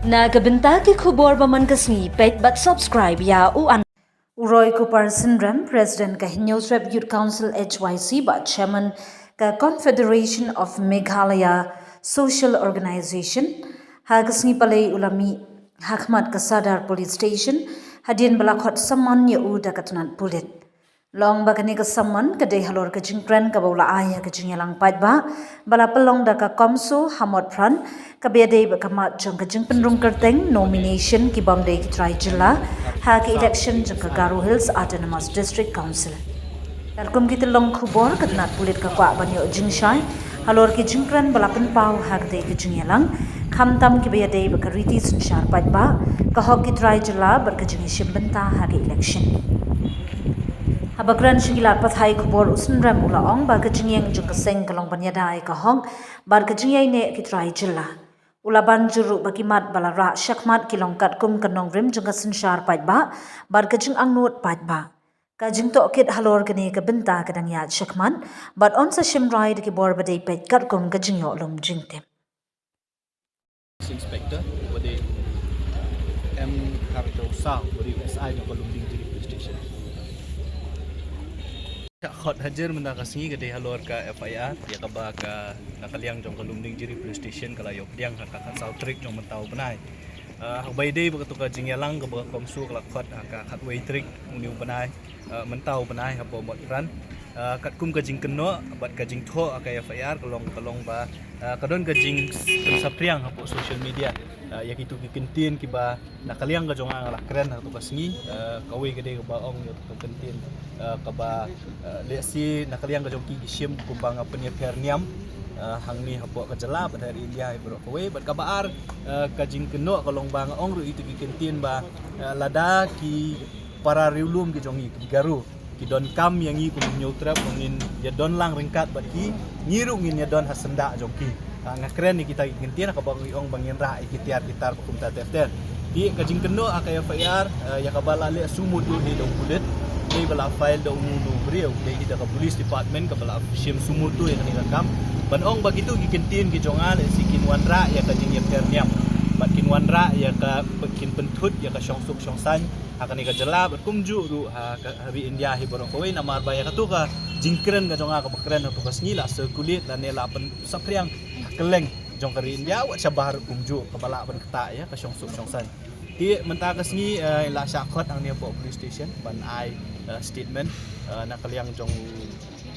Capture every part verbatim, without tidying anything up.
Na ka bynta ki khubor ba man ka sngi, peit bad subscribe ïa u an. U Roy Kupar Synrem, President ka Hynñiewtrep Youth Council H Y C bad Chairman ka Confederation of Meghalaya Social Organization, ha ka sngi Palei u la mih ha khmat ka Sadar Police Station hadien ba la khot summon ïa u da ka tnat pulit. La ong ba kane ka summon ka dei halor ka jingkren kaba u la ai ha ka jingïalang paidbah ba la pynlong da ka CoMSO ha Motphran, kaba ïadei bad ka mat jong ka jingpynrung kyrteng, nomination, ki bym dei ki trai jylla ha ka election jong ka Garo Hills Autonomous District Council. Katkum ki tyllong khubor, ka tnat pulit ka kwah ban ïoh jingshai halor ki jingkren ba la pynpaw ha katei ka jingïalang, khamtam kiba ïadei bad ka riti synshar paidbah, ka hok ki trai jylla bad ka jingïashim bynta ha ka election. Haba kren sha ki lad pathai khubor, u Synrem u la ong ba ka jingïeng jong ka seng ka long ban ïada ïa ka hok bad ka jingïaineh ki trai jylla. U la ban jur ruh ba ki mat ba la rah shakhmat ki long katkum ka nongrim jong ka synshar paidbah bad ka jingangnud paidbah. Ka jingtohkit halor kane ka bynta ka dang ïaid shakhmat bad yn sa shim rai da ki bor ba dei peit katkum ka jingïoh lum jingtip. Inspector, uba dei M Harjawsa, uba dei S I jong ka Lumdiengjri Police Station. Ka khot hajir mynta ka sngi ka dei halor ka F I R ïa kaba ka, na ka liang jong ka Lumdiengjri Police Station ka la ïoh pdiang ha ka khatsaw tarik jong mynta u bnai. Ah, haba ïadei bad kato ka jingïalang kaba ka CoMSO ka la khot ha ka khatwei tarik une u bnai, ah, mynta u bnai hapoh Motphran. Ah, katkum ka jingkynnoh bad ka jingthoh ha ka F I R ka long, ka long ba, ah, ka don ka jingpynsaphriang hapoh social media, ah, ïa kito ki kyntien kiba na ka liang ka jong nga nga la kren ha kato ka sngi. Ah, kawei ka dei kaba ong ïa kato ka kyntien, ah, kaba, ah, lehse na ka liang ka jong ki ki shim kumba nga pynïapher niam, ah, hangne hapoh ka jylla bad ha ri India hi baroh kawei. Bad kaba ar, ah, ka jingkynnoh ka long ba nga ong ruh ïa kito ki kyntien ba, ah, lada ki para riewlum ki jong ngi ki Garo ki donkam ïa ngi kum Hynñiewtrep, ba ngin ïa don lang ryngkat bad ki, ngi ruh ngin ïa don ha syndah jong ki. Ah, nga kren ïa kita ki kyntien ha kaba ngi ong ba ngin rah ïa ki tiar ki tar ba kumta ter ter. Te ka jingkynnoh ha ka F I R, eh, ïa kaba la leh suo motu dei da u pulit, dei ba la file da uno uno u briew, dei hi da ka police department kaba la shim suo motu ïa kane ka kam. Ban ong ba kito ki kyntien ki jong nga lehse kin wanrah ïa ka jingïapher niam bad kin wanrah ïa ka, kin pynthut ïa ka shongsuk shongsaiñ ha kane ka jylla bad kumjuh ruh ha ka, ha ri India hi baroh kawei, namar ba ïa kato ka jingkren ka jong nga kaba kren ha kato ka sngi la circulate lane la pynsaphriang ha kylleng jong ka ri India, wat shabar ruh kumjuh, kaba lah ban ktah ïa ka shongsuk shongsaiñ. Te mynta ka sngi, eh, la shah khot hangne hapoh police station ban ai, eh, statement, eh, na ka liang jong u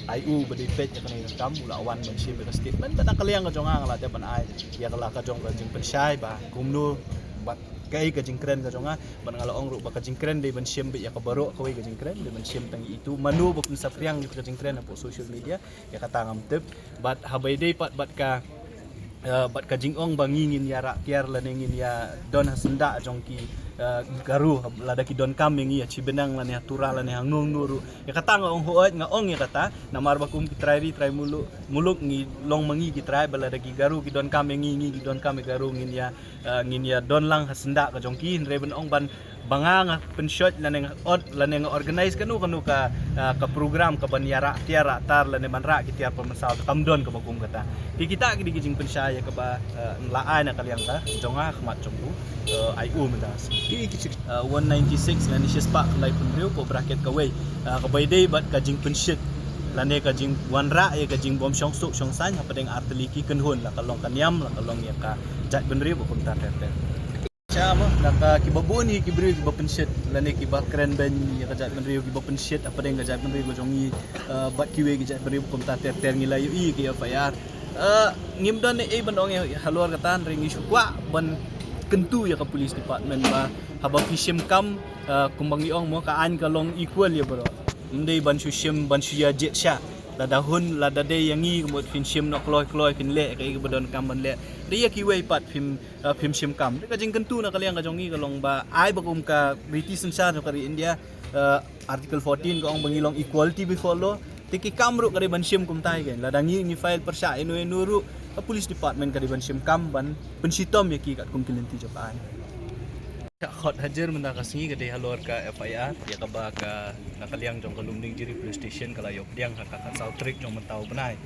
I O ba dei peit ïa kane ka kam, u la wan ban shim ïa ka statement. Bad na ka liang ka jong nga nga la dep ban ai ïa ka, la ka jong ka jingpynshai ba kumno bad kaei ka jingkren ka jong nga. Bad nga la ong ruh ba ka jingkren dei ban shim beit ïa ka baroh kawei ka jingkren, dei ban shim tang ïa itu. Mano ba pynsaphriang ïa ka jingkren hapoh social media, ïa kata ngam tip. Bad haba ïadei pat bad ka, eh, bad ka jingong ba ngi ngin ïa rah tiar lane ngin ïa don ha syndah jong ki, eh, Garo, lada ki donkam ïa ngi ha Shibnang lane ha Tura lane ha Nongno ruh. Ïa kata nga ong hooid, nga ong ïa kata, namar ba kum ki trai ri trai muluk, muluk ngi long ma ngi ki trai, ba lada ki Garo ki donkam ïa ngi, ngi ki donkam ïa Garo, ngin ïa, eh, ngin ïa don lang ha syndah ka jong ki. Hynrei ban ong ban ba nga nga pynshoh lane nga ot lane nga organize kano kano ka, ah, ka program ka ban ïa rah tiar rah tar lane ban rah ki tiar pynmynsaw, kam don kaba kum kata. Te kita ki dei ki jingpynshai ïa kaba, ah, la ai na ka liang ka jong nga ha khmat jong u, ah, I O mynta. Ki, ki, ah, one ninety-six lane shispah khyndai phew hynriew hapoh bracket kawei, ah, kaba ïadei bad ka jingpynshit lane ka jingwanrah ïa ka jingbym shongsuk shongsaiñ hapdeng artylli ki kynhun, la ka long ka niam, la ka long ïa ka jaitbynriew ba kumta ter ter. Sha mo, na ka kiba bun hi ki briew kiba pynshit lane kiba kren beiñ ïa ka jaitbynriew, kiba pynshit hapdeng ka jaitbynriew ka jong ngi, eh, bad kiwei ki jaitbynriew ba kumta ter ter. Ngi la ïohi ki F I R. Eh, ngim don ei ei ban ong ïa halor kata, hynrei ngi shu kwah ban kyntu ïa ka police department ba haba phi shim kam, eh, kumba ngi ong mo, ka aiñ ka long equal ïa baroh. Ym dei ban shu shim ban shu ïa jied sha. Lada hun, lada dei ïa ngi ka mut phin shim noh kloi kloi, phin leh kaei kaba donkam ban leh. Dei ïa kiwei pat phim, eh, phim shim kam. Ka jingkyntu na ka liang ka jong ngi ka long ba ai ba kum ka riti synshar jong ka ri India, eh, Article fourteen ka ong ba ngi long equality before law. Te ki kam ruh ka dei ban shim kumta hi kein. Lada ngi, ngi file pyrshah ïano ïano ruh, ka police department ka dei ban shim kam ban pynshitom ïa ki katkum ki lynti jong ka aiñ. Ka khot hajir mynta ka sngi ka dei halor ka F I R ïa kaba ka, na ka liang jong ka Lumdiengjri Police Station ka la ïoh pdiang ha ka khatsaw tarik jong mynta u bnai.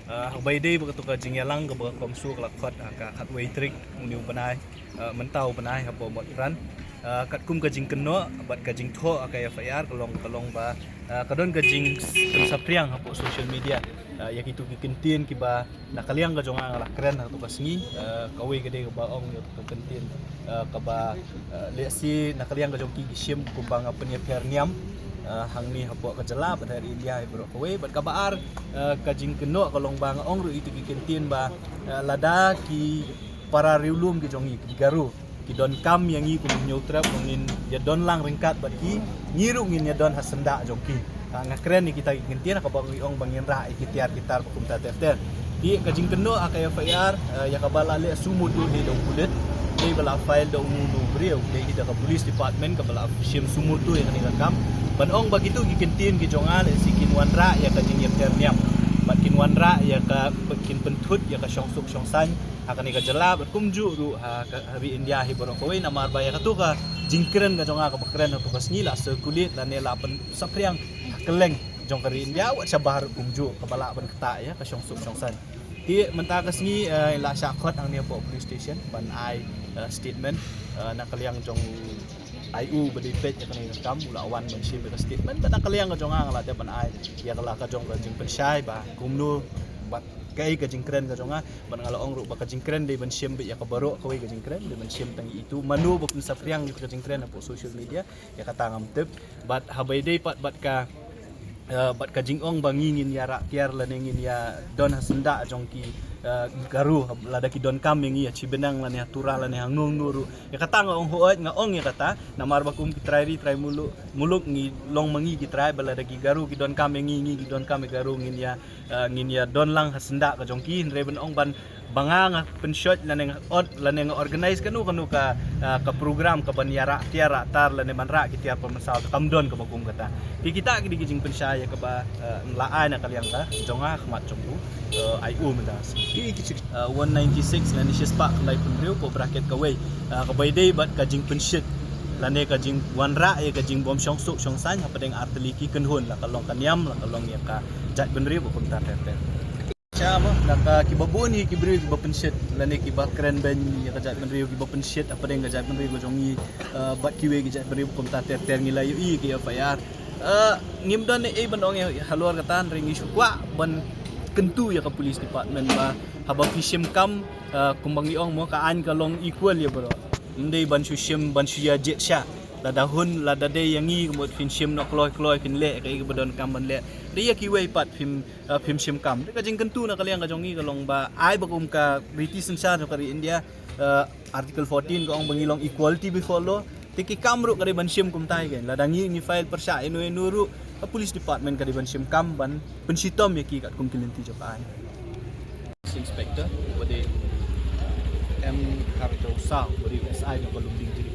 Uh, haba ïadei bad katu ka jingïalang kaba ka CoMSO ka la khot ha ka khatwei tarik une u bnai, uh, mynta u bnai hapoh Motphran. Uh, katkum ka jingkynnoh bad ka jingthoh ha ka F I R ka long, ka long ba, uh, ka don ka jingpynsaphriang hapoh social media, uh, ïa kitu ki kyntien kiba na ka liang ka jong nga nga la kren ha katu ka sngi, uh, kawei ka dei kaba ong ïa ka kyntien, uh, kaba, uh, lehse na ka liang ka jong ki ki shim kumba nga pynïapher niam, uh, hangne hapoh ka jylla bad ha ri India hi baroh kawei. Bad kaba ar, uh, ka jingkynnoh ka long ba nga ong ruh ïa kitu ki kyntien ba, uh, lada ki para riewlum ki jong ngi ki Garo ki donkam ïa ngi kum u Hynñiewtrep, ngin ïa don lang ryngkat bad ki, ngi ruh ngin ïa don ha syndah jong ki. Ah, nga kren ïa kita ki kyntien ha kaba ngi ong ba ngin rah ïa ki tiar ki tar ba kumta ter ter. Te ka jingkynnoh ha ka F I R, eh, ïa kaba la leh suo motu dei da u pulit, dei ba la file da uno uno u briew, dei hi da ka police department kaba la shim suo motu ïa kane ka kam. Ban ong ba kitu ki kyntien ki jong nga lehse kin wanrah ïa ka jingïapher niam bad kin wanrah ïa ka, kin pynthut ïa ka shongsuk shongsaiñ ha kane ka jylla bad kumjuh ruh ha ka, ha ri India hi baroh kawei, namar ba ïa katu ka jingkren ka jong nga kaba kren ha katu ka sngi la circulate lane la pynsaphriang ha kylleng jong ka ri India wat shabar kumjuh kaba lah ban ktah ïa ka shongsuk shongsaiñ. Te mynta ka sngi, eh, la shah khot hangne hapoh police station ban ai, eh, statement, eh, na ka liang jong u I O ba dei peit ïa kane ka kam, u la wan ban shim ïa ka statement. Bad na ka liang ka jong nga nga la dep ban ai ïa ka, la ka jong ka jingpynshai ba kumno bad kaei ka jingkren ka jong nga. Bad nga la ong ruh ba ka jingkren dei ban shim beit ïa ka baroh kawei ka jingkren, dei ban shim tang ïa itu. Mano ba pynsaphriang ïa ka jingkren hapoh social media, ïa kata ngam tip. Bad haba ïadei pat bad ka, eh, bad ka jingong ba ngi ngin ïa rah tiar lane ngin ïa don ha syndah jong ki, eh, Garo, lada ki donkam ïa ngi ha Shibnang lane ha Tura lane hangno hangno ruh. Ïa kata nga ong hooid, nga ong ïa kata, namar ba kum ki trai ri trai muluk, muluk ngi long ma ngi ki trai, ba lada ki Garo ki donkam ïa ngi, ngi ki donkam ïa Garo, ngin ïa, eh, ngin ïa don lang ha syndah ka jong ki. Hynrei ban ong ban ba nga nga pynshoi lane nga ot lane nga organise kano kano ka, ah, ka program ka ban ïa rah tiar rah tar lane ban rah ki tiar pynmynsaw, kam don kaba kum kata. Te kita ki dei ki jingpynshai ïa kaba, ah, la ai na ka liang ka jong nga ha khmat jong u, ah, I O mynta. Ki, ki, ah, one ninety-six lane shispah khyndai phew hynriew hapoh bracket kawei, ah, kaba ïadei bad ka jingpynshit lane ka jingwanrah ïa ka jingbym shongsuk shongsaiñ hapdeng artylli ki kynhun, la ka long ka niam, la ka long ïa ka jaitbynriew ba kumta ter ter. Sha mo, na ka kiba bun hi ki briew kiba pynshit lane kiba kren beiñ ïa ka jaitbynriew, kiba pynshit hapdeng ka jaitbynriew ka jong ngi, eh, bad kiwei ki jaitbynriew ba kumta ter ter, ngi la ïohi ki F I R. Eh, ngim don ei ei ban ong ïa halor kata, hynrei ngi shu kwah ban kyntu ïa ka police department ba haba phi shim kam, eh, kumba ngi ong mo, ka aiñ ka long equal ïa baroh. Ym dei ban shu shim ban shu ïa jied sha. Lada hun, lada dei ïa ngi ka mut phin shim noh kloi kloi, phin leh kaei kaba donkam ban leh. Dei ïa kiwei pat phim, eh, phim shim kam. Te ka jingkyntu na ka liang ka jong ngi ka long ba ai ba kum ka riti synshar jong ka ri India, eh, Article fourteen ka ong ba ngi long equality before law. Te ki kam ruh ka dei ban shim kumta hi kein. Lada ngi ngi file pyrshah ïano ïano ruh, ka police department ka dei ban shim kam ban pynshitom ïa ki katkum ki lynti jong ka aiñ. Inspector, uba dei M Harjong Saw, uba dei S I jong ka Lumding Jiri.